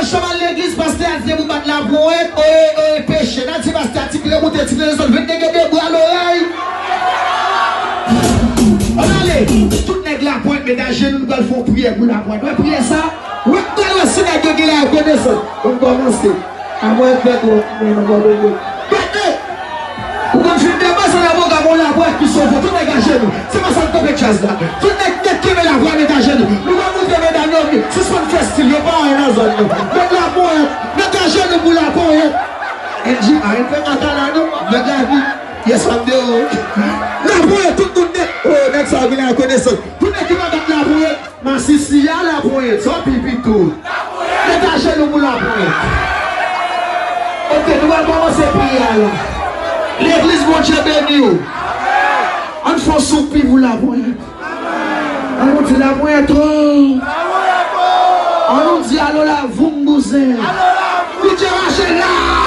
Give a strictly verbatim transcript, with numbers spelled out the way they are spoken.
Chanm al legliz, pastè a di depi w bat laponyèt, oye, oye, peche. N a di pastè a ti pye moute, ti pye desann, vennde gen de bra lorèy. Ann ale, tout nèg laponyèt, met ajenou, nou pral fè yon priyè pou laponyèt. Wè priyè sa? Wè, pral wè si nèg yo gen lakonesans. Bon, kòmanse. Amwen fèt wè, men nan mòde yo. Gade! Ou konn fin depanse nan pwogram yon laponyèt ki sove, tout nèg ajenou. Se pa sa n kanpe djaz la. Tout nèg nèt kenbe laponyèt, met ajenou. Nou va montre medam yo, sispann fè stil, yo pa anyen nan zòn nou. Met laponyèt, met ajenou pou laponyèt. N G A, n fè kaka la non, nèg la vi. Yes, m ap de ou. Laponyèt, tout moun nèt. Oh, nèg sa yo gen lakonesans. Tout nèg ki pa bat laponyèt, masisi a laponyèt, sa w pi pito. Met ajenou pou laponyèt. Ok, nou pral kòmanse priye a la. Legliz, Bondye beni w. Ann fè yon soupi pou laponyèt. Ann nou di laponyèt o. Ann nou di alo la voum bouzen. Bondye mache la.